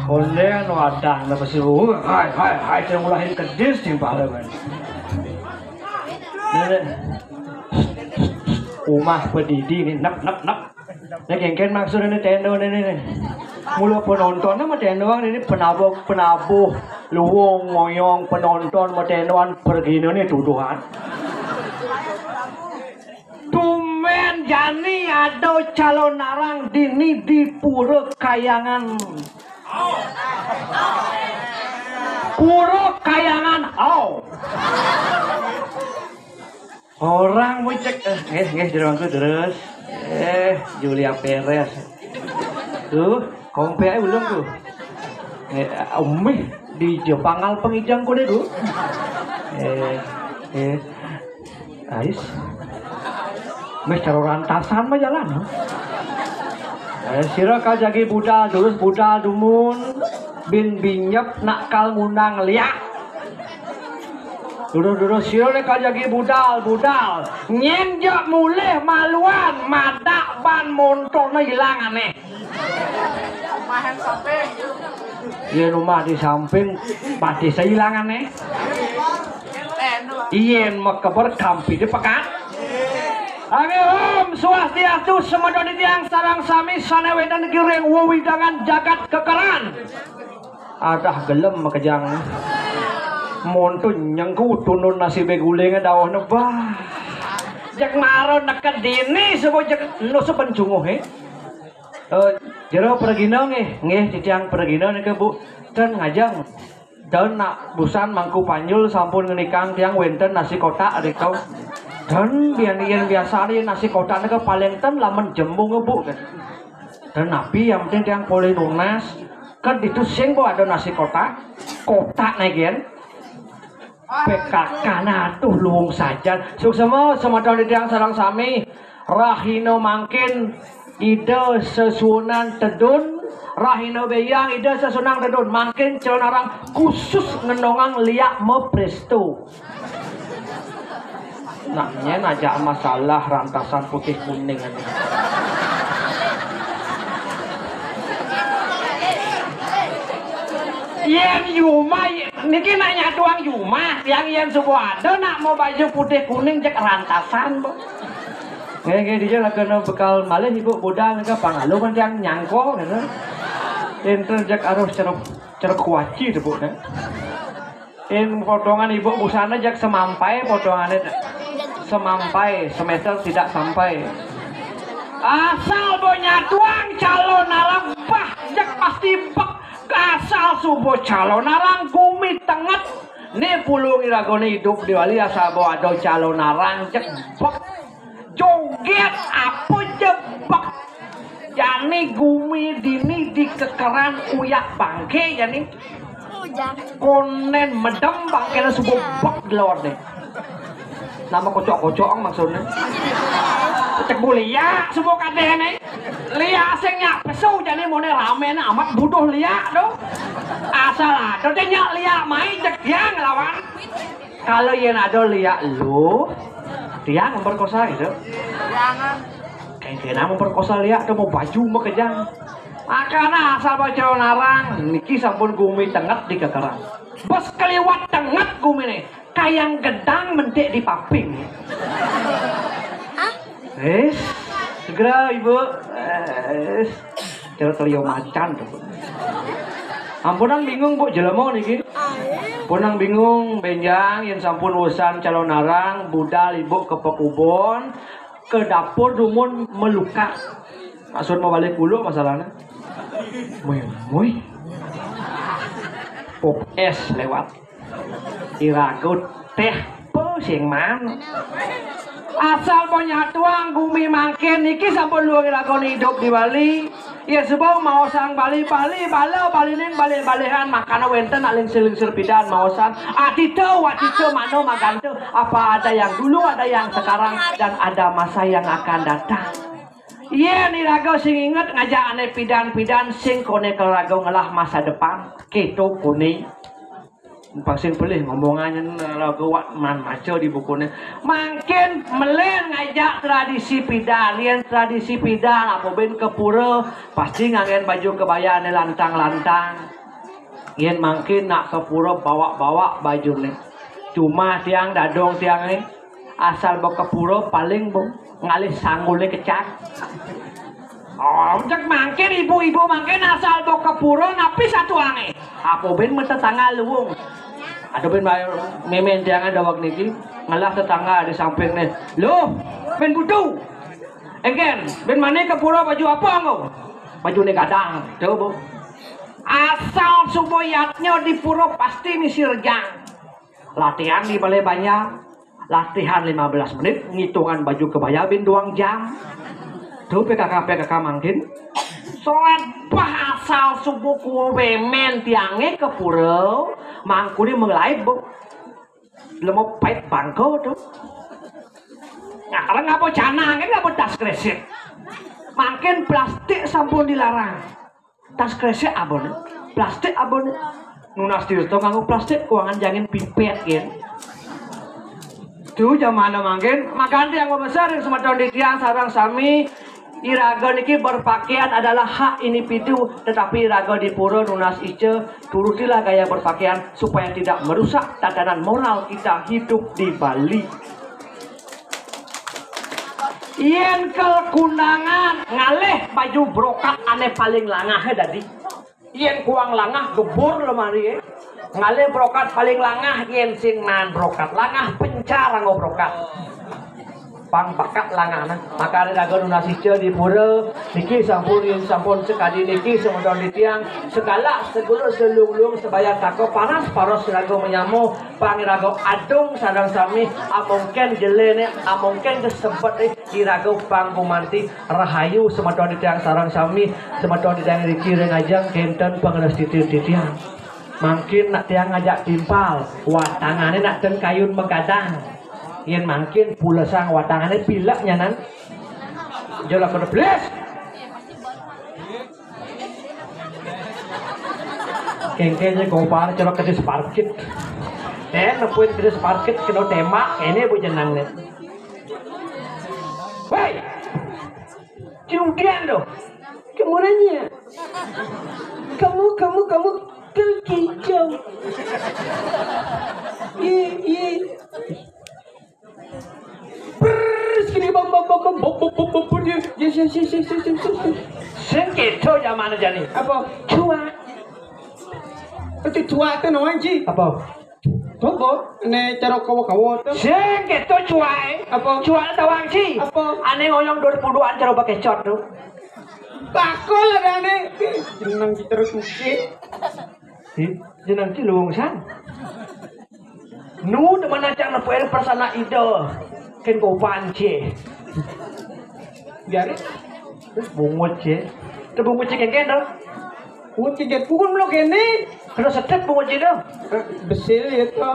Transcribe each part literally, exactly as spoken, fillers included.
Konde anu adang na pasti, uh, hai, hai, hai, saya ngulahin kedis di pahlawan. Nenek, umah pedidi nih, nep, nep, nep. Nek engken maksudnya tendo ini nih. Mula penonton mah tendo ini penabuh, penabuh, luwung, ngoyong, penonton mah tendoan pergi ini tuduhan. Tumben jani ada calon narang dini di Pura Kayangan. Pura Kayangan, au. Orang mucek, eh, nggih, nggih, jero mangku terus. Eh, Julia Perez. Tuh, kompe ae ulung tuh. Eh, umih di Jepang al pengijang kode tuh. Eh, eh. Ais. Meh caro rantasan mah jalan. Eh, sira kajagi budal, durus budal dumun, bin binyep nak kal ngundang liak. Durus-durus sira nek kajagi budal, budal. Nyen jak mulih maluan, madak ban montorna ilang aneh. Yen umah di samping, pati sailang aneh. Yen makeber kampi di pekat. Amin. Om Swastiastu, semeton titiang sareng sami sane wenten ring wewidangan jagat kekeran. Adah gelem makejang. Monto nyengku tunun nasibe guling dawuhne bah. Jek maro neked dini suba jek nusup pencunguhe. Eh, jero pragina nggih, nggih titiang pragina nika, Bu. Ten ngajeng. Ten nak busan Mangku Panjul sampun ngenikang tiang wenten nasi kotak rika. Ten bian yen biasane nasi kotak nika paling ten lamun jembung, Bu. Ten napi yang penting tiang polih nunas. Kan ditu sing, Bu, ada nasi kotak. Kotak negen. P K K nah tuh luwung sajan. Suksema semeton titiang sareng sami. Rahina mangkin Ida sesuunan tedun, rahina beyang Ida sesuunan tedun. Mangkin calon narang khusus ngenongang liak mapresto. Nak nyen aja masalah rantasan putih kuning aja. Yen yuma, niki nak nyatuang yuma, tiang yen suba ada nak mau baju putih kuning jek rantasan, Bu. Nggih, nggih, dija lakena bekal malih Ibu budal nika pangalu pan tiang nyangko gitu. Enten jek aruh cerep, cerep kuaci tepuk kan. In potongan Ibu busana jek semampai potongane. Semampai, semester tidak sampai. Asal bo nyatuang calon narang bah jek pasti bek. Asal suba calon narang gumi tenget. Ni pulung iragone idup di Bali asal bo ada calon narang jek bek. Joget apa jebak. Jani gumi dini dikekeran uyak bangke jani. Konen medem bangkene suba bek delor deh. Nama kocok-kocok maksudnya? Cek bulia suba kadeh nih. Lia sing nyak pesu jani mone ramene amat buduh lia do. Asal ada deh nyak lia mai jek yang lawan. Kalau yen ada liak lu, tiang memperkosa gitu. Jangan. Kayak kena memperkosa liak tuh mau baju mau kejang. Makanya asal baca narang, niki sampun gumi tenget di kekeran. Bos keliwat tenget gumi nih, kayang gedang mentik di paping. Hah? Eh, segera Ibu. Eh, cara telio macan tuh. Ampunang bingung Bu jelema niki. Punang bingung benjang yen sampun usan calon arang budal Ibu ke pekubon ke dapur dumun melukat. Maksud mau balik kulo masalahnya. Mui, mui. Pop es lewat. Iragut teh pusing man. Asal penyatuan gumi mangkin niki sampun luwih lakon hidup di Bali. Ya sebab mau sang Bali, Bali, bala, Bali ning balik-balihan makana wenten nak lingsir-lingsir pidan mau sang atita watita mano maganta apa ada yang dulu, ada yang sekarang, dan ada masa yang akan datang. Iya ni raga sing inget ngajak ane pidan-pidan sing kone ke raga ngelah masa depan. Keto kone. Pasti pelih ngomongannya, lagu wak man maca di bukunya. Mangkin melih ngajak tradisi pidan. Yén tradisi pidan, apa bén ka pura, pasti nganggén baju kebaya né lantang-lantang. Yén mangkin nak ka pura, bawa-bawa baju né. Cuma tiang dadong tiang né, asal ba ka pura paling bo ngalih sanggulé kecak. Oh, cék mangkin ibu-ibu mangkin asal ba ka pura napi satuangé. Apa bén matetangga luung. Ada bén ba-, mémén tiang ada wak niki, ngelah tetangga di samping né. Loh, bén butu. Engkén, bén mané ka pura baju apa ngko? Baju né gadang, tuh, Bu. Asal suba yatnya di pura pasti misi rejang. Latihan di balé banjar. Latihan lima belas menit, ngitungan baju kebaya bén duang jam. Tuh, P K K, P K K mangkin. Solat bah asal subuh kuwa bemen tiangé ka pura, mangkuné menglaib, Bu. Lemo pait bangko tuh. Ngarang apa canang, ini apa tas kresek. Mangkin plastik sampun dilarang. Tas kresek abon, plastik abon. Nunas tirta nganggo plastik, kuangan jangin pipet, yén. Tuh, jaman mangkin, makan tiang besar yang semeton di tiang sarang sami, iraga niki berpakaian adalah hak individu, tetapi iraga di pura nunas ica, turutilah gaya berpakaian supaya tidak merusak tatanan moral kita hidup di Bali. Yén ke kundangan, ngalih baju brokat ané paling langah dadi. Yén kuang langah, gebur lemari, eh. Ngalih brokat paling langah, yén sing maan brokat langah, pencar anggo brokat. Pang bakat langah nah. Makané raga nunas ica di pura, niki sampun, yén sampun sekadi niki semeton di tiang, segala seguluk selunglung sebaya taka paras-paros raga menyama, pang iraga adung sareng sami, amongkén jeléné, amongkén kesempet, eh, iraga pang gumanti. Rahayu semeton titiang sareng sami, semeton titiang riki ring ajeng kénten pangrastiti titiang. Mangkin nak tiang ngajak timpal, watangané nak ten kayun magadang. Yén mangkin pulesang watangané pilek nyanan. Jol aku blis. Kéngkén ja gopar cara kedis parkit. Eh, nepuin kedis parkit kena tembak, ini bu jenang nih. Woi, Ciudian tuh. Kamu nanya. Kamu, kamu, kamu, kau kijang. Iya, iya. Brrrr, segini bang, bang, bang, bang, bom, bom, bom, bom, bom, dia. Yes, yes, yes, yes, yes, yes, yes, yes. Sing kéto jaman jani. Apa? Cuak. Itu cuak tuh namanya, Ji. Apa? Coba, né cara kawa-kawa tuh. Sing kéto cuaké. Apa? Cuak tawang, Ji. Apa? Ané ngoyong dua puluhan cara pakai cot tuh. Bakul ada ané. Jeneng kita terus mesti. Ih, jeneng ki luwung san. Nu demen acang nepukin persana ida. Kén kopan cie. Jari. Bungut cie. Té bungut cie kéngkén to. Bungut cie pun lo kéné. Kena sedep bungut cie to. Eh, besil ya to.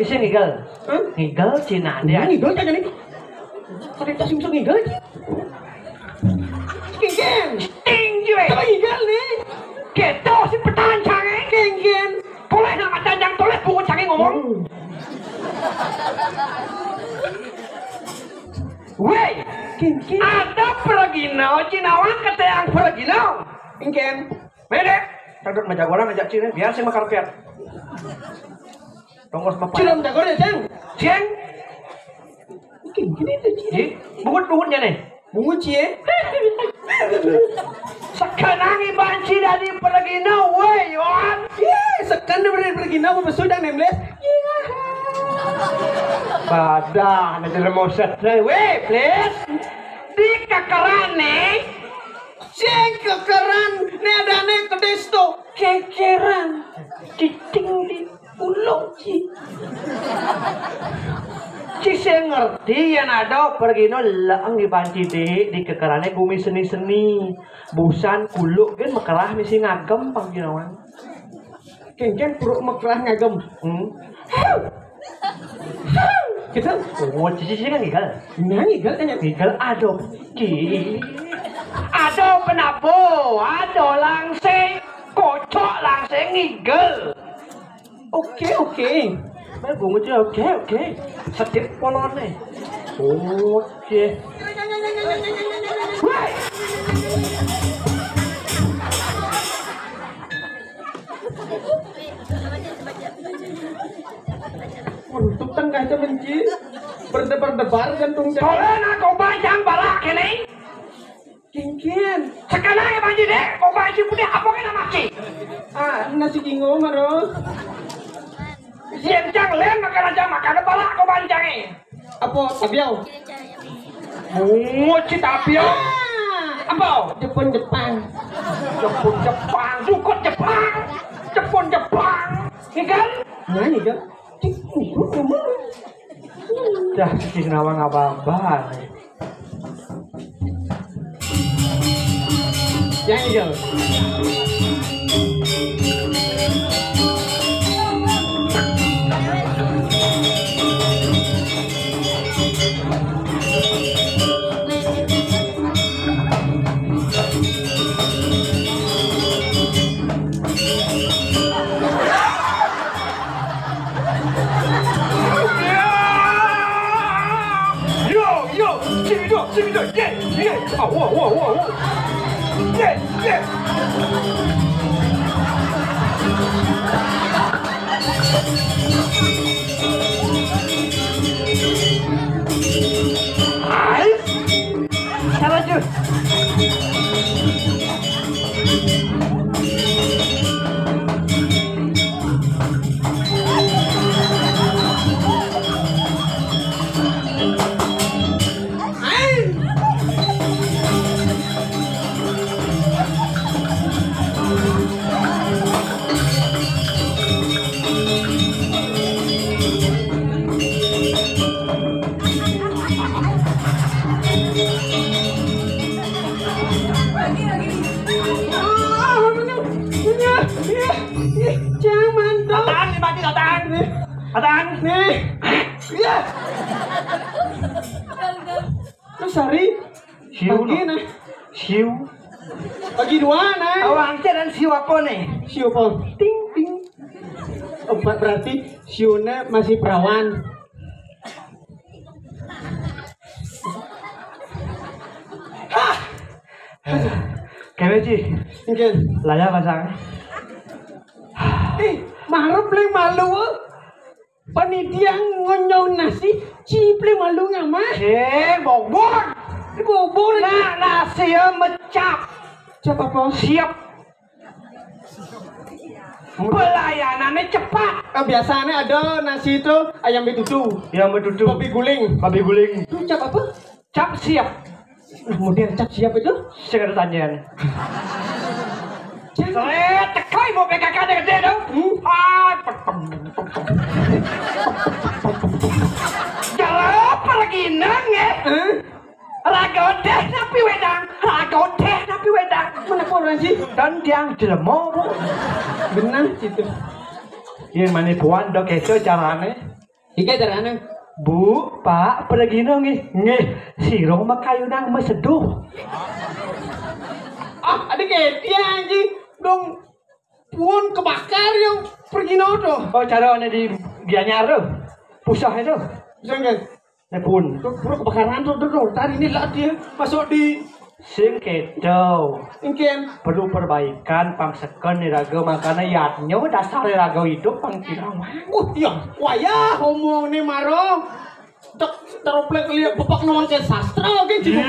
Isi ngigel. Hah? Ngigel Cina dia. Ngigel kan ini. Kada tak sungsung ngigel cie. Kéngkén. Sting jue. Coba ngigel nih. Kéto si petan cangé. Kéngkén. Toleh nak macan jang toleh bungut cangé ngomong. Hmm. Wéh, kéngkén. Ada pergina, Cinawan ketéang pergina. Kéngkén. Beda. Tadut majagolan ajak Cina, biar sing makarpet. Tongos bapak. Cina majagolan ya, Cang? Cang. Kéngkén itu Cina. Bungut-bungutnya nih. Bungut cie. Sekenang iban ci dadi pergina, woi, Yohan. Yé, seken dadi pergina, mau besudang nemles. Badah, nanti mau setré, wéh, please. Di kekeran nih. Sing kekeran, né adané kedis to. Kekeran. Cicing di Ulung, Ci. Ci sing ngerti yén ada pergina leeng iban ci di, di kekerané gumi seni-seni. Busan kuluk gén mekerah misi ngagem pang ginawan. Kéngkén puruk mekerah ngagem. Hmm. Kita. Oh, cici cici kan ngigel. Nah, ngigel kan ya? Ngigel ada. Ki. Ada penabo, ada langsing, kocok langsing ngigel. Oke, oke. Bae bungut ya, oke, oke. Sedip polone. Oke. Woi. Untuk tengah itu benci. Berdebar-debar jantung. Soalnya aku bajang balak ini. Kengken. Sekarang ya Bang Jide, mau baju putih apa kan nama sih? Ah, nasi kingo maro. Siang jang len makan aja makan apa lah kau banjang eh. Apa tabiau? Muci tabiau. Ah, apa? Jepun-Jepang. Jepun-Jepang, jukut Jepang. Jepun-Jepang. Ini kan? Nah, ini kan. Dah, sih nawang apa-apa. Nyanyi dong. Yo, yo, sini dong, sini dong, ye, ye, ah, wah, wah, wah, wah, ye, ye. Hai. Salah, Jun. Jangan dong. Tahan, mati, tahan. Tahan. Nih. Iya. Terus hari Siu, pagi, no. Nah. Siu. Pagi dua, nah. Awang dan siu apa nih? Siu apa? Ting, ting. Oh, berarti siuna masih perawan. Kene, Ji. Oke. Laya pasang. Ih, marep le malu. Panitia ngonyong nasi, ciple malu ngama? Eh, bobor. Bobor. Nah, nasi ya mecap. Cap apa? Siap. Pelayanannya cepat. Ah, biasanya ada nasi itu ayam betutu. Ayam betutu. Babi guling. Babi guling. Itu cap apa? Cap siap. Nah, model cap siap itu? Sing ada tanyaan. Jangan. Seret, tekai mau P K K ada gede dong. Hmm? Ah, tek, tek, tek, tek. Jalan pergi nang ya. Hah? Raga deh tapi wedang, raga deh tapi wedang. Mana orang sih? Dan tiang jelemo, Bu. Benar gitu. Yang mana puan dok itu carane? Iki carane. Bu, Pak, pergi nang nggih. Nggih, sirong makayunang meseduh. Ah, ada kayak dia anjing. Dong pun kebakar yang pergi no tuh. Oh, cara ada di Gianyar tuh. Pusah itu. Bisa nggak? Ini pun. Tuh, pura kebakaran tuh, tuh, tuh. Tadi ini lah dia masuk di sing kedo. Mungkin perlu perbaikan pang seken nih raga makanya yatnya dasar raga hidup pang kirawan. Wah, iya. Wayah omong nih maro. Tek teroplek lihat bapak nawang ke sastra oke jadi.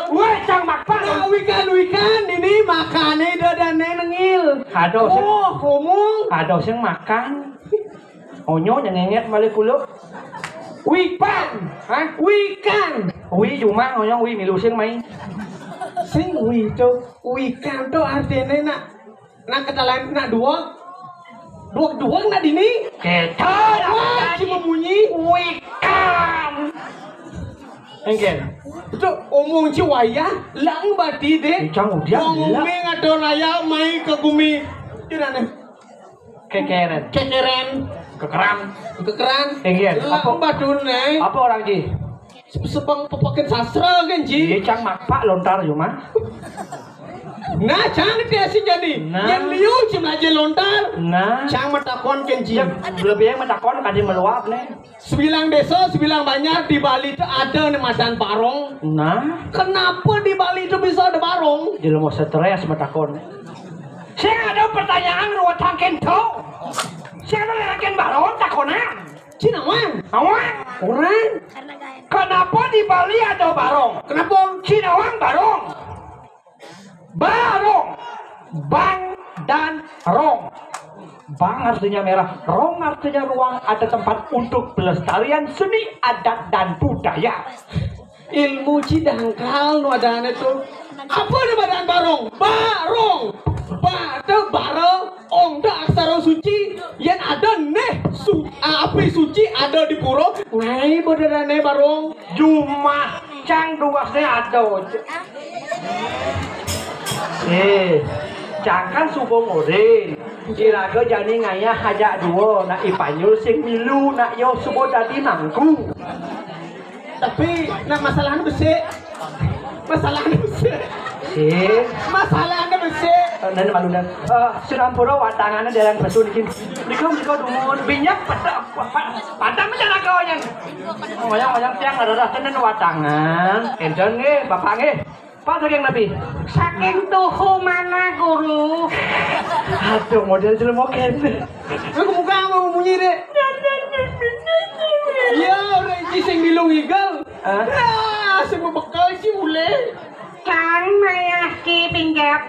Weh, cang makan. Nah, wikan wikan ini makane dadane nengil. Aduh, sing, oh, ngomong. Aduh, sing makan. Onyo nyengenget balik kulo. Wipan, hah? Wikan. Wi cuma onyo wi milu sing main. Sing wi to, wikan to artine nak, nak ketalain nak dua. Dua dua nak dini. Kita. Wah, si memunyi. Wikan. Engkel. Itu omong ci wayah, lang bati deh. Cang udah. Ngomong atau raya mai ke bumi. Tidak nih. Kekeren. Kekeren. Kekeran. Kekeran. Engkel. Lang apa? Batu nih. Apa orang ji? Sepang pepaket sastra kan ji. Iya, cang mapak lontar cuma. Nah, cang téh sing jadi. Nah. Yén liu cing aja lontar. Nah. Cang matakon kén cing. Ya, lebih matakon kadi meluap nih. Sebilang désa, sebilang banjar di Bali itu ada nih madan barong. Nah. Kenapa di Bali itu bisa ada barong? Jelema stres matakon. Sing ada pertanyaan ruwet hangkin to. Sing ada lagi barong takonan. Cina wang. Awang. Orang. Kenapa di Bali ada barong? Kenapa? Cina wang barong. Barong. Bang dan rong. Bang artinya merah, rong artinya ruang, ada tempat untuk pelestarian seni, adat, dan budaya. Ilmu ci dangkal nu adané tuh. Apa nih badan barong? Barong. Ba téh bara, ong téh aksara suci. Yén ada nih su, api suci ada di pura. Ngai beneran nih barong. Jumah cang duasnya ada. Eh, cang kan suba ngoréng. Iraga jani ngayah ajak dua, nak Ipanyul sing milu, nak yo suba dadi nangku. Tapi nak masalahnya besik. Masalahnya besik. Eh, masalahnya besik. Eh, nén malu nén. Eh, sinampura watangané dereng pesu niki. Nika, nika dumun, binyak pada, pa-, padang aja ragané. Wayang-wayang tiang ada rasa nén watangan. Énten nggih, Bapak nggih. Pak saking napi? Saking tuhu mana, Guru? Aduh, modél jelema kéné. Lu kemuka mau munyi, Dék? Iya, ora iki sing milu ngigel. Hah? Ah, sing bebekel iki mulih. Kang mayah ki pinggap.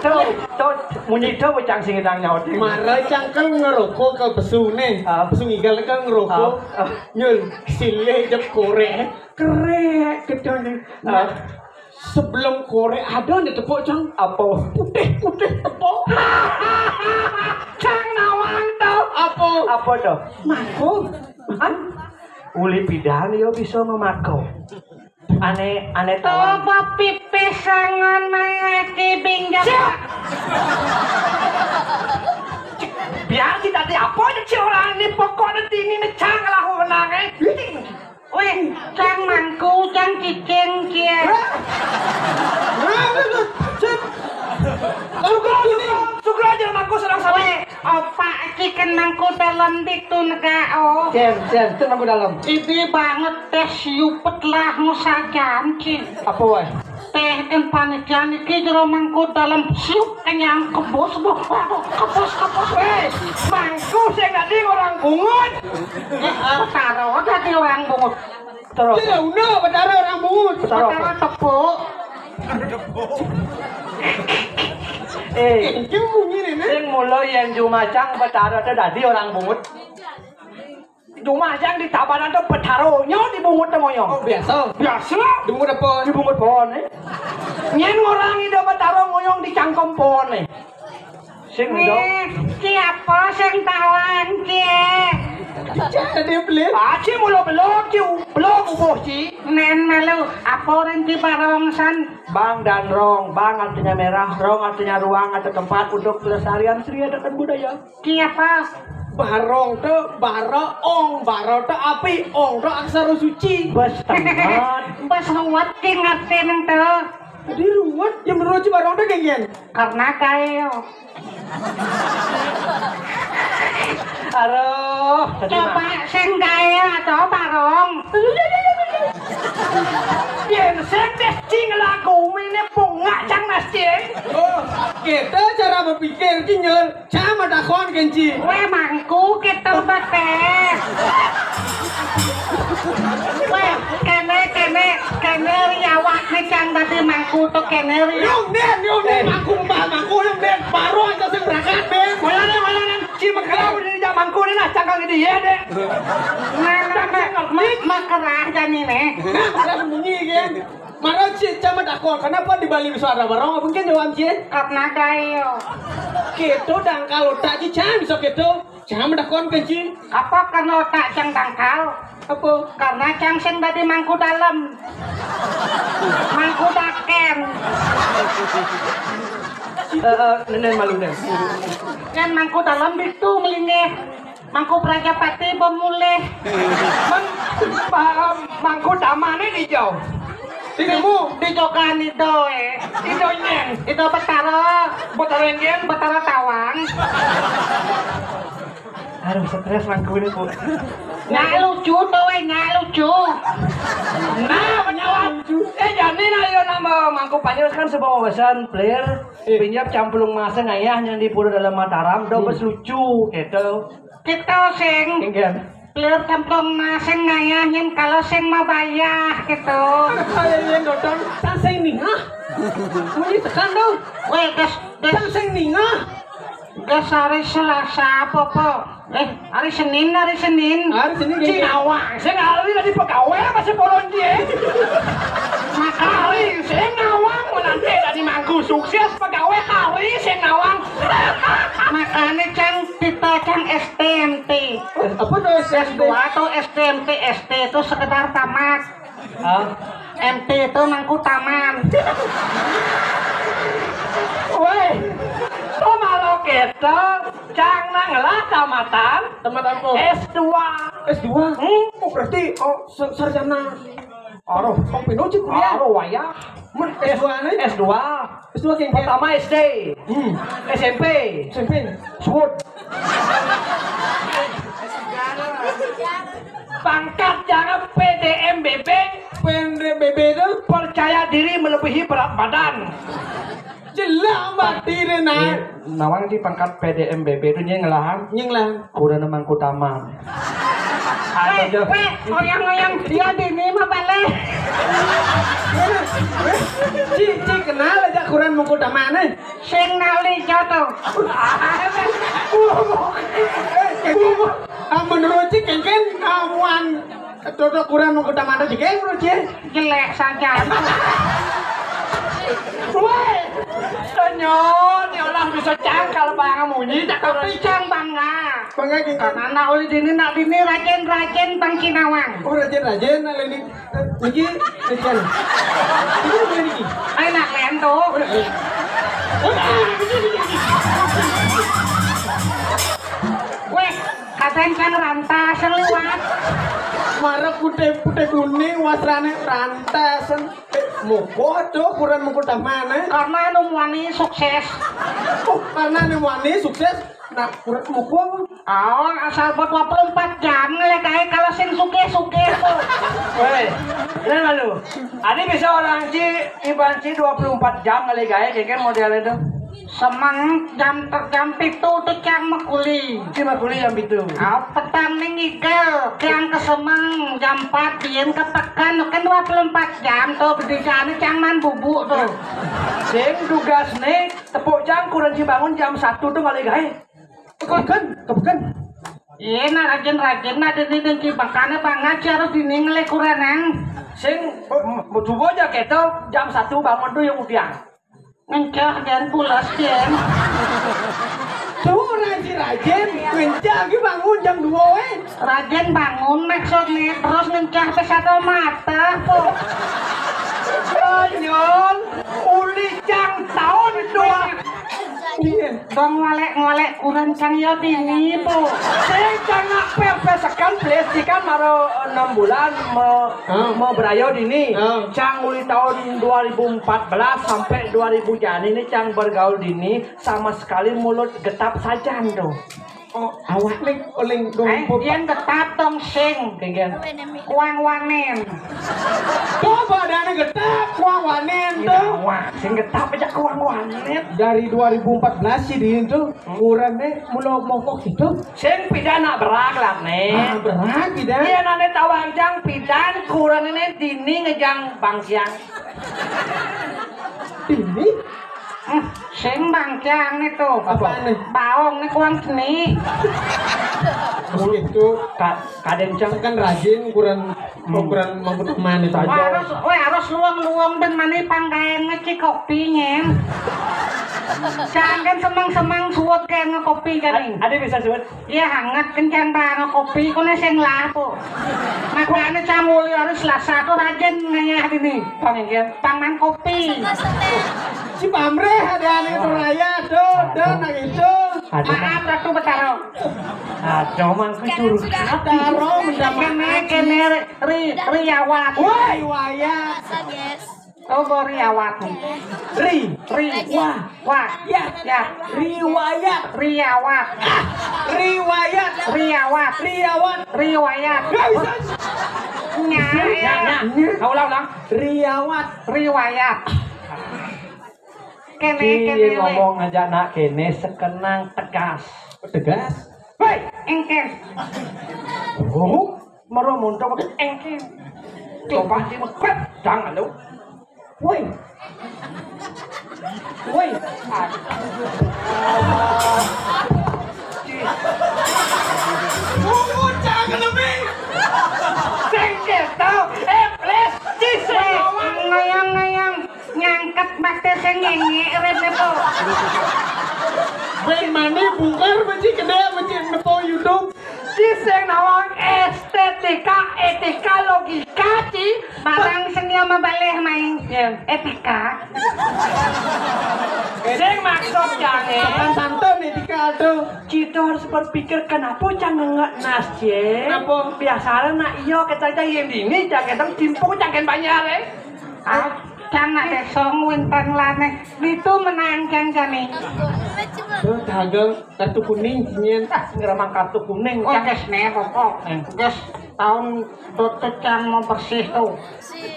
Tuh, tuh, munyi tuh cang sing ngidang nyaut. Mara cang kan ngerokok ke pesu nih. Ah. Pesu ngigel kan ngerokok. Ah, ah. Nyul, silih jep korék. Kerék gedhoné. Nah, ah, sebelum korék ada nih tepuk, Cang. Apa? Putih-putih tepuk. Cang nawang to. Apa? Apa to? Mangko. Hah? Uli pidan yo bisa memako. Ané, ané tawang. Coba pipis sangon mangaki bingung. Siap. Biar kita di apa aja si orang ini pokoknya ini nih cang lah wenang eh. Wih, cang mangku, cang cicing cie. Hah? Hah? Hah? Hah? Lalu kau ini. Sugro aja mangku sedang sampai. Wih, apa ciken mangku dalam ditu nega oh. Cen, cen, itu mangku dalam. Ini banget téh siupet lah ngusajan cing. Apa waé? Téh kan panitia niki jero mangku dalam siup kenyang kebos bu. Waduh, kebos kebos. Wéh, mangku sing tadi orang bungut. Betara tadi orang bungut. Terus. Tidak udah, Betara orang bungut. Betara apa? Betara tepuk. Eh, itu bunyi nih, nih. Sing mula yén jumacang Betara téh dadi orang bungut. Jumacang di tabanan téh Betara nyo di bungut téh ngoyong. Oh, biasa. Biasa. Di bungut apa? Di bungut pohon, eh. Nyén ngorang ida Betara ngoyong di cangkem pohon, eh. Sing dong. Nih, siapa sing tawang, Cie? Jadi beli. Ah, Ci mula belok, Ci belok ubuh, Ci. Nén malu, apa rinti barong san? Bang dan rong, bang artinya merah, rong artinya ruang atau tempat untuk pelestarian seni dan budaya. Siapa? Barong téh, bara, ong, bara téh api, ong téh aksara suci. Bes tamat. Bes ruwet ki ngerti neng téh. Jadi ruwet, yang menurut si barong téh genggen. Karena kayo. Aduh, tadi mah. Coba sing kaya atau barong. Yén sing téh cing lagu ini bunga cang mas cing. Oh, kita cara berpikir kinyel. Cang matakon kén ci. Wéh, mangku kita baté. Wéh, kéné, kéné, kéné ri awak né cang dadi mangku to kéné ri. Yung den, yung den, eh, mangku mbah, mangku yung den. Baru aja sing berangkat, den. Wayang, wayang, ci makerah udah dijak mangku né nah, cang kang di iya, den. Nah, nah, nah, ma-, makerah jani né. Nah, makerah sembunyi, den. Mara ci, cang matakon, kenapa di Bali bisa ada barong? Mungkin jawab ci. Karena gayo. Kéto dangkal otak ci, cang bisa kéto. Cang matakon kén ci. Apa karena otak cang dangkal? Apa? Karena cang sing dadi mangku dalem. Mangku dakén. Eh, eh, nenen malu, nen. Kan mangku dalem ditu melinggih. Mangku Prajapati bemulih. Mang-, ma-, mangku damané dijauh. Di nemu. Di jogan itu, eh. Itu nyén. Itu Betara. Betara nyén. Betara Tawang. Aduh, stres mangku ini, Bu. Nggak lucu tuh, eh, nggak lucu. Nah, penyawa. Eh, jadi nah, yo nama mangku panjang kan sebuah wawasan player. Pinjam campulung maseng ayah yang di Pura Dalam Mataram, do bes lucu, gitu. Kita sing. Enggak. Player campulung maseng ayah yang kalau sing mau bayar, gitu. Saya yang dodong. Sang sing nih, hah? Muni tekan dong. Weh, gas, gas. Sang sing nih, hah? Gas hari Selasa apa, apa? Eh, hari Senin, hari Senin. Hari Senin, Cing, iya. Awang, sing hari tadi pegawai apa sih polon dia? Makari, sing awang, menanti tadi mangku sukses pegawai hari sing awang. Makanya cang kita cang S T M T. Apa tuh S T M T? S dua atau S T M T, S T itu sekedar tamat. Ah. M T itu mangku taman. Woi, kok malah kita cang nang ngelah tamatan? Tamat apa? S dua. S dua? Hmm? Oh, berarti, oh, sa-, sarjana. Aduh, Bang Pino cik kuliah. Aduh, wayah. Men, S dua nih? S dua. S dua keng. Pertama S D. Hmm. S M P. S M P. Suwud. Pangkat jangan P D M B B. P D M B B itu? Percaya diri melebihi berat badan. Jelas batin, nah. Nawang di pangkat P D M B B itu nyeng ngelahan. Nyeng ngelahan. Udah nemang kutaman. Ayo, weh, Jo. Weh, oyang-oyang dia dini mah balik. Ci, ci kenal aja kurang mengkutaman, eh. Sing nali jatuh. Eh, kengken. Ah, menurut ci kengken, ah, muan. Toto kurang mengkutaman aja, keng, menurut ci. Jelek saja. Woi, senyum, ya Allah bisa cang kalau bangga munyi, tapi cang bangga. Bangga gitu. Karena anak uli dini, nak dini rajin-rajin bangkinawang. Oh, rajin-rajin, nak ini. Niki, niki. Ini apa niki? Ayo nak lento. Oh, nak, eh. Oh, nak, niki, niki, niki. Weh, kadang kan rantas liwat. Marep putih, putih kuning, wasrane rantasan. Eh, moko tuh kurang moko tamane. Karena anu muani sukses. Oh, karena anu muani sukses. Nah, kurang moko. Oh, asal buat dua puluh empat jam ngelek ae kalau sing suke-suke tuh. Weh, ini lalu. Adi bisa orang ci, iban ci dua puluh empat jam ngelek ae, kayak model itu. Semeng jam, jam pitu tuh cang mekuli. Ci mekuli jam pitu. Ah, petang ning igel, cang ke Semeng jam empat, biyen ke Pekan, kan dua puluh empat jam tuh, berdisane cang man bubuk tuh. Sing tugas nih, tepuk cang kurang ci bangun jam satu tuh ngelek ae. Ke Pekan, ke Pekan. Iya, nah rajin-rajin, nah dini dengki makanya banget sih harus dini ngelek kuranang. Sing, oh, mau coba aja kita jam satu bangun tuh yang udah. Ngencah dan pulas, Jen. Tuh, rajin-rajin, ngencah lagi bangun jam dua, eh. Rajin bangun maksudnya, terus ngencah ke satu mata, tuh. Konyol, uli cang tahun dua. Iya. Dong ngolek-ngolek kurang cang ya dini, tuh. Sing cang nak pepes kan, belas kan baru enam bulan mau, ah, mau berayo dini. Ah. Cang mulai tahun dua ribu empat belas sampai dua ribu jani ini cang bergaul dini sama sekali mulut getap sajan tuh. Oh, awak nih paling eh, dumpuk. Yang getap dong sing. Kengken. Kuang wanen. Tuh badannya getap, kuang wanen tuh. Wah, sing getap aja kuang wanen. Dari dua ribu empat belas sih di itu, hmm, kurang deh, mula mokok itu. Sing pidana berak lah nih. Ah, berak tidak? Iya, nane tawang jang pidan kurang ini dini ngejang bangkiang. Ini? Hmm, sing bangkiang itu. Apa nih? Baong nih kuang seni. Terus itu ka-, kadang cang kan rajin ukuran, hmm, ukuran mangkuk mana saja. Harus, weh, harus luang-luang dan mana pangkayan ngeci kopi nyen. Jangan semang-semang suwut kayak ngekopi kan. Ada bisa suwut? Iya, hangat kencang banget kopi, kone sing laku. Makanya cang uli hari Selasa tuh rajin ngayah dini. Pang, iya. Pangan kopi. Si Pamreh ada anu itu raya, tuh, tuh, nah itu. Ada. Maaf, Ratu Betara. Aduh, mang kecur. Karo mendapat. Kene, kene, ri, ri, riawat. Woi, wayat. Oh, bo riawat. Ri, ri, wah, wah, ya, ya. Riwayat. Riawat. Riwayat. Riawat. Riawat. Riwayat. Nggak bisa. Nya, nya, nya. Ulang, ulang. Riawat. Riwayat. Kene, kene, ngomong aja nak kene sekenang tegas. Tegas. Hei, engken. Oh, mero montok engken. Coba di mekwet, jangan lu. Woi. Woi. Jangan lebih. Sengket tau. Eh, please. Ciseng. Ngayang-ngayang. Nyangket mate sing ngene rene po. Ben mani bungkar mesti kena mesti nepo YouTube. Ci sing nawang estetika, etika, logika ci. Barang sing dia mabalih main. Ya. Etika. Sing maksud jangan. Sopan santun etika tuh. Kita harus berpikir kenapa jangan ngenas, Cek. Kenapa? Biasanya nak iya kita aja yang dini jangan timpuk jangan banyak, eh. Ah, cang ade song wénten lane. Nitu menang cang jani. Tuh, kagak kartu kuning nyen. Ah, ngeramang kartu kuning. Oh, cang. Guys, nih, pokok. Eh. Guys, tahun tutu cang mau bersih tuh.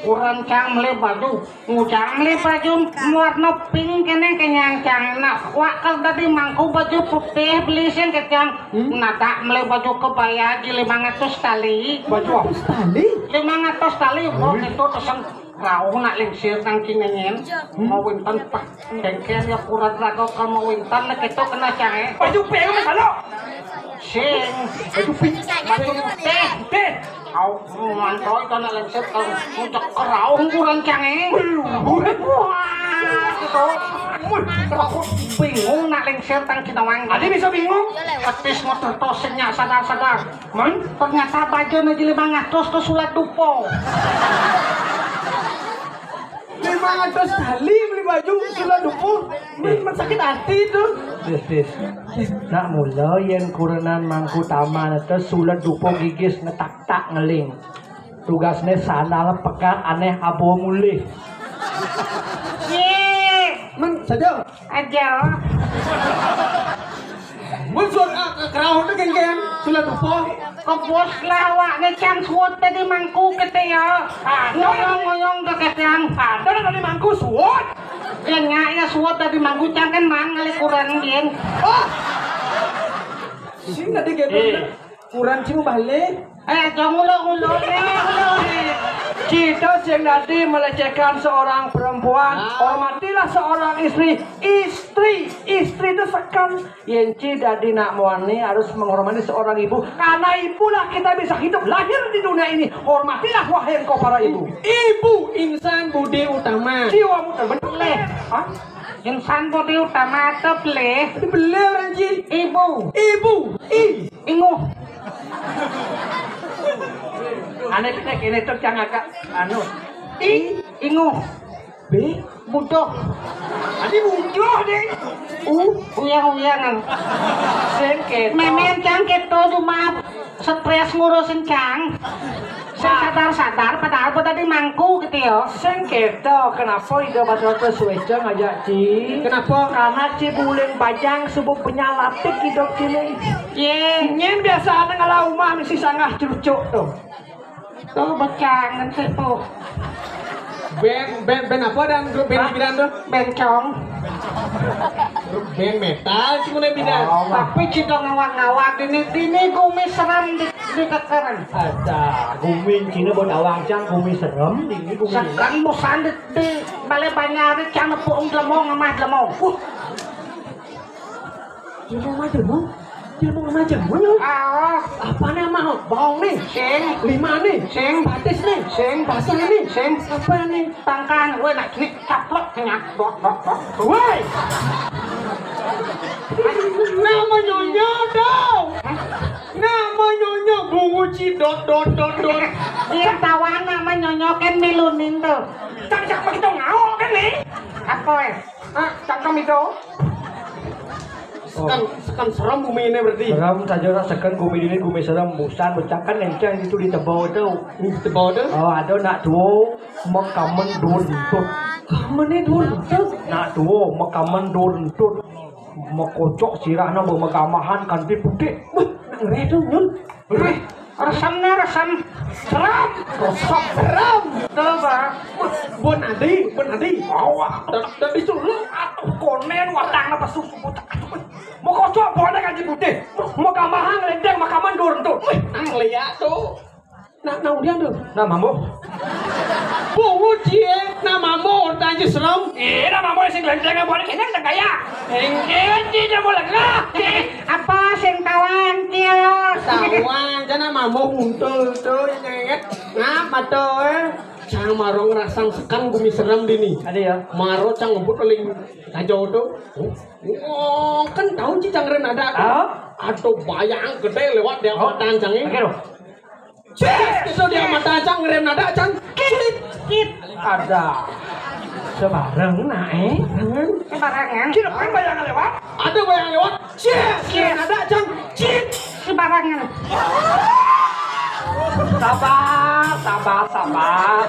Ukuran cang beli baju. Ngujang beli baju warna pink kene kenyang cang. Nah, wak kalau tadi mangku baju putih beli sing ke cang. Hmm? Nah, tak beli baju kebaya di lima ratus tali. Baju apa? Lima ratus tali? Lima ratus tali, wah, itu terus Rauh nak lingsir nang kinengen, mau wénten pah, dengker ya kurat raga kal mau wénten nek ketok kena cahe. Baju pink apa salo? Sing. Baju pink. Baju teh. Teh. Au, mantoi kana lingsir kal ngucek kerauh kurang cahe. Wah, gitu. Wih, aku bingung nak lingsir tang kinawang. Adi bisa bingung? Petis motor tosenya sadar-sadar. Man, ternyata baju na jili mangatos to sulat dupo. Lima ratus kali beli baju sulat dupo. Man, man sakit hati itu. Dis, dis. Nak mula yen kurenan mangku taman to sulat dupo gigis ngetak-tak ngeling. Tugasne sandal pekat aneh abo mulih. Ye. Man, saja. Aja. Mun suara, ah, kerauh tu geng-geng, sulat dupo. Kebos lah awakne cang suwet tadi mangku kete ya. Ah, ngoyong-ngoyong ke ketean. Ada tadi mangku suwet. Ya nyak ya suwet tadi mangku cang kan man ngali kurang din. Oh. Sing tadi geng-geng. Eh. Kurang cium balik. Eh, jangan ulo-ulo, eh, ulo, eh. Kita sing tadi melecehkan seorang perempuan. Ah. Hormatilah seorang istri. Istri, istri itu sekan. Yen ci dadi nak muani harus menghormati seorang ibu. Karena ibulah kita bisa hidup lahir di dunia ini. Hormatilah wahai engkau para ibu. Ibu insan budi utama. Jiwa muda bener leh. Hah? Insan budi utama te beleh. Beleh orang ci. Ibu. Ibu. I. Inguh. Ane kene kene tuh cang agak anu. I. Inguh. B. Butuh. Adi butuh deh. U. Uyang-uyangan. Sing keto. Memen cang keto cuma stres ngurusin cang. Sing sadar-sadar padahal pada di mangku gitu ya. Sing keto, kenapa ida baca-baca suweca ngajak ci? Kenapa? Karena ci buling bajang subuh penyalatik hidup ci. Ye. Nyen biasa ada ngalah umah mesti sangah cerucuk tuh. Tuh, becangan sih, tuh. Band, band, band apa dan grup band di bidan tuh? Bencong. Grup band metal, cuma di bidan. Oh, tapi cita ngawang-ngawang dini, dini gumi serem di, di kekeren. Ada, gumi cina buat awang cang, gumi serem, dini gumi. Sekarang bosan di, di balai banyak ada cang nepuk lemong, emas lemong. Uh. Dia mau macam mau? Dia mau macam mau ya? Ah. Apa nih mau? Bawang nih. Sing. Lima nih. Sing. Batis nih. Sing. Basah nih. Sing. Apa nih? Tangkan, weh, nak nih caplok kenyang. Dot, dot, dot. Woi. Nama nyonya dong. Nama nyonya bungu cidot dot dot dot. Dia tawa nama nyonya kan milunin tuh. Cak cak begitu ngawak kan nih? Apa ya? Ah, cangkem itu. Sekan, sekan serem bumi ini berarti. Serem saja lah, sekan gumi dini, gumi serem. Busan becakan encang itu di tebau tu. Di tebau tu? Oh, ada nak tua makaman dua rentut. Kaman ni dua rentut? Nak tua makaman dua rentut. Makocok sirah na bermegamahan kanti putih. Wah, nak ngeri tu, Nyun. Wih, resam na resam. Seram. Resam. Seram. Betul, Pak. Wah, bon adi, bon adi. Awak, dan, dan disuruh, atuh, konen, watang apa susu, butak, atuh. Mau kocok, buahnya kanti putih. Mau kamahang, lendeng, makaman, dur, tuh. Wih, nang liat tuh. Nah, nah, udah tuh. Nah, mambo. Bungut, cie. Nah, mambo, urut aja serem. Iya, nah, mambo, sing lendeng, buahnya kena, udah gaya. Enggak, tidak boleh lah. Apa sing tawang, cie? Tawang, jangan mambo, untul, tuh, inget. Ngapa tuh, eh? Cang maro ngerasang sekan gumi serem dini. Ada ya? Maro cang ngebut paling aja tuh. Oh, kan tahu sih cang rem nada. Ah? Ada bayang gede lewat di mata cang ini. Oke, loh. Ces, itu di mata cang rem nada cang. Kit, kit. Ada. Sebarang naik. Sebarangan. Kira kan bayang lewat? Ada bayang lewat. Ces, rem nada cang. Cit. Sebarangan. Sabar, sabar, sabar.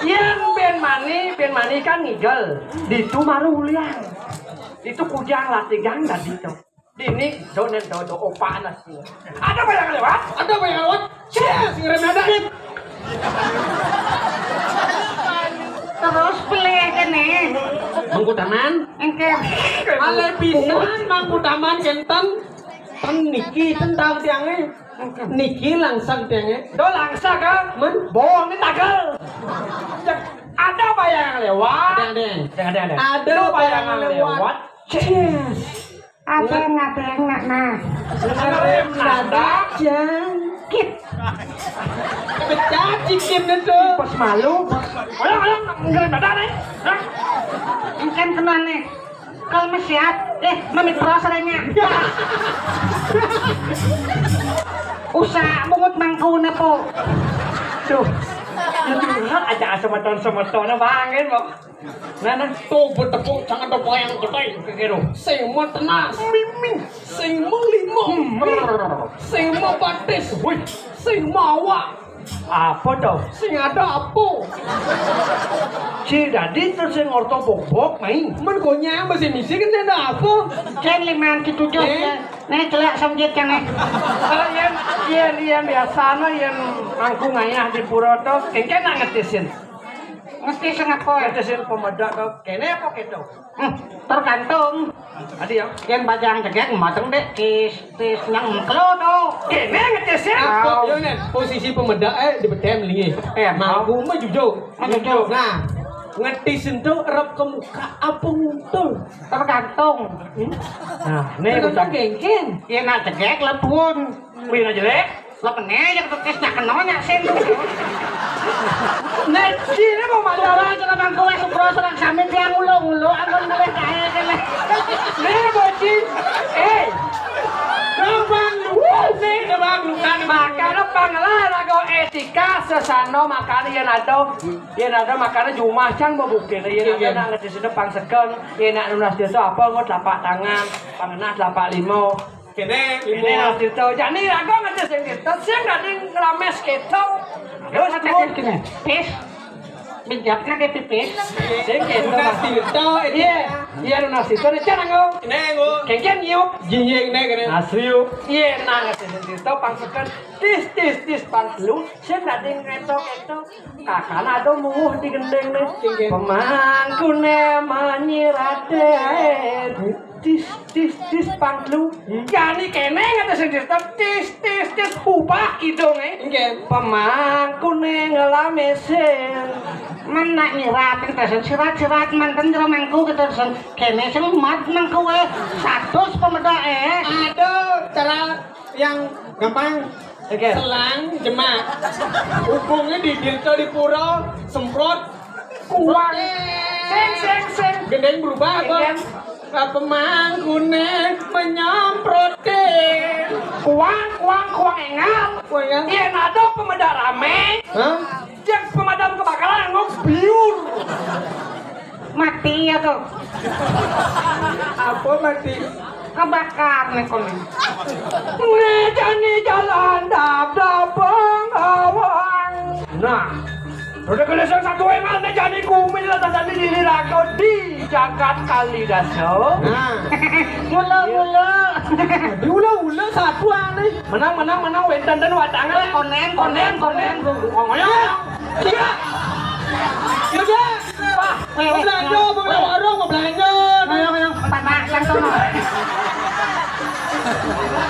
Yang ben mani, ben mani kan ngigel. Ditu baru ulian. Itu kujang latigang tadi tuh. Dini donen do do opa nasi. Ada bayang lewat? Ada bayang lewat? Ces, ngerem ada. Terus pilih kene. Mangkutaman? Engke. Ale pisan mangkutaman kenten. Ten niki ten tahu tiangnya. Niki langsang tiangnya. Do langsang kan? Men? Bohong ni tagal. Ada bayang lewat? Ada, ada. Ada, ada, ada. Ada bayang lewat. Ces. Ada ngadeng nak nah. Ngerem nada. Jangkit. Pecah cikin itu. Pas malu. Ayo, ayo, ngerem nada nih. Hah? Engken kena nih. Kalau mesiat, eh, mami pros renya. Usah bungut mangku nepo. Tuh. Curhat aja semeton-semeton bangin kok. Nah, nah. Tuh, bertepuk tangan tuh, yang gede. Kekiro. Sing mau tenas. Mimi. Sing mau limo. Hmm. Sing mau batis. Wih. Sing mau awak. Apa tuh? Sing ada apa? Ci dadi terus sing orto bobok main. Men gonya masih misi kan ada apa? Kan lima tujuh. Eh? Nih celak songjet kan nih. Kalau yang, yang, yang biasa no, yang mangku ngayah di pura tuh, kengken nak ngetisin. Ngetisin apa? Ngetisin pemedak tuh, kene apa gitu? Hmm, tergantung. Adi ya? Yen bajang cegek mateng dek tis tis nyang mekelo to. Kene ngetis ya? Apa? Au. Yo, Nen, posisi pemedak, eh, di bedem lingi. Eh, mangku mah jujur. Mah jujur. Nah, ngetis itu erep ke muka apa nguntul? Tergantung. Hmm? Nah, nih tergantung bocah. Gengking. Yen nak cegek lebun. Wih, nak jelek. Lah kene ya ketekis nak kena nyak sin. Nek sini mau masalah. Ora cara mangko wis ukra serang sami tiang ulo-ulo anggon luwih kae kene. Nek bocil. Eh. Bang, nih bang, bukan makane pangolahraga etika sesano makane yen ada, yen ada makane jumah cang mbok bukti yen ada nak ngedis pang seken, yen nak nunas desa apa nggo telapak tangan, pangenah telapak limo. Kene, kene limo. Nah, cerita. Jani raga ngedis sing cerita, sing dadi ngelames keto. Terus, terus kene. Pis. Minjapna ke pipis. Sing keto. Nunas cerita, iya. Iya, nunas cerita, ini cara nggo. Kene, nggo. Kengken yuk. Jinjing, kene, kene. Asli yuk. Iya, nah, ngedis sing cerita, pang seken. Tis, tis, tis, pang telu. Sing dadi ngeto-keto. Kakana ada munguh di gendeng nih. Kengken. Pemangkune manyi raden. Tis, tis, tis, pang telu. Hmm. Jani kene ngata sing tis, tis, tis, tis, hubah kidung, eh. Nggih. Pemangkune ngelamesin. Men nak nyirat, kita sen sirat-sirat manten jero mangku kita sen. Kene sing mat mangku, eh. Satus pemedak, eh. Aduh, cara yang gampang. Oke. Selang jemak. Hubungnya di desa di pura, semprot. Kuang. Sing, sing, sing. Gendeng berubah apa? Iya. Apa mangkune menyemprotin? Kuang, kuang, kuang engal. Kuang engal. Iya, nado pemadam rame. Hah? Yang pemadam kebakaran ngomong biur. Mati ya tuh. Apa mati? Kebakar nih kuning. Nih jani jalan dap dapeng awang. Nah, udah kena satu emang nih jani kumis lah tadi di raga di jagat Kalidasa. Nah. Mula-mula. Diula-ula satu aneh. Menang, menang, menang, wénten ten watangan. Konén, konén, konén. Konén. Iya. Iya. Wah, mau belanja, mau belanja warung, mau belanja. Ayo, ayo, empat, empat, yang sono.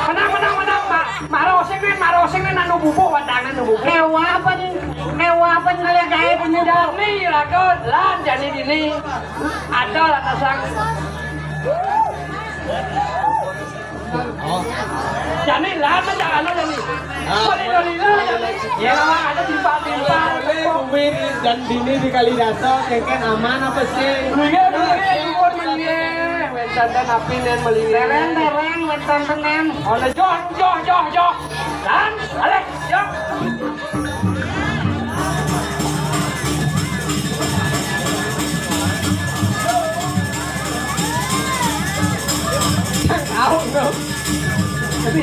Menang, menang, menang, Mak. Marosing nih, marosing nih, nanu bubuk, watangan nu bubuk. Ewa apa nih? Ewa apa nih kalian gaib ini dah? Nih, ragot, lan, jani dini. Ada lah tasang. Jani lah, macam anu jani. Boleh jani lah, jani. Ya, ada timpal-timpal. Boleh, Bumi dan Dini di Kalidasa, kengken aman apa sih? Iya, iya, iya, iya. Wénten ten api nen melingi. Tereng, tereng, wénten tenen. Oleh joh, joh, joh, joh. Dan, aleh, joh. Tahu dong. Tapi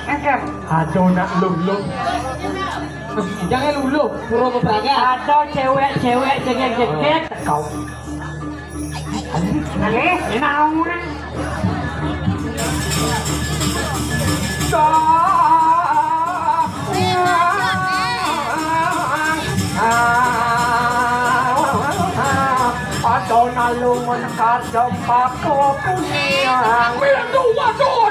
Angkat. Aduh, nak luluh. Jangan luluh, pura bepraga. Ada cewek-cewek jegek-jegek kau. Aneh, enak orang. Ada nalungan kadang pakai punyang. Bilang dua tuh.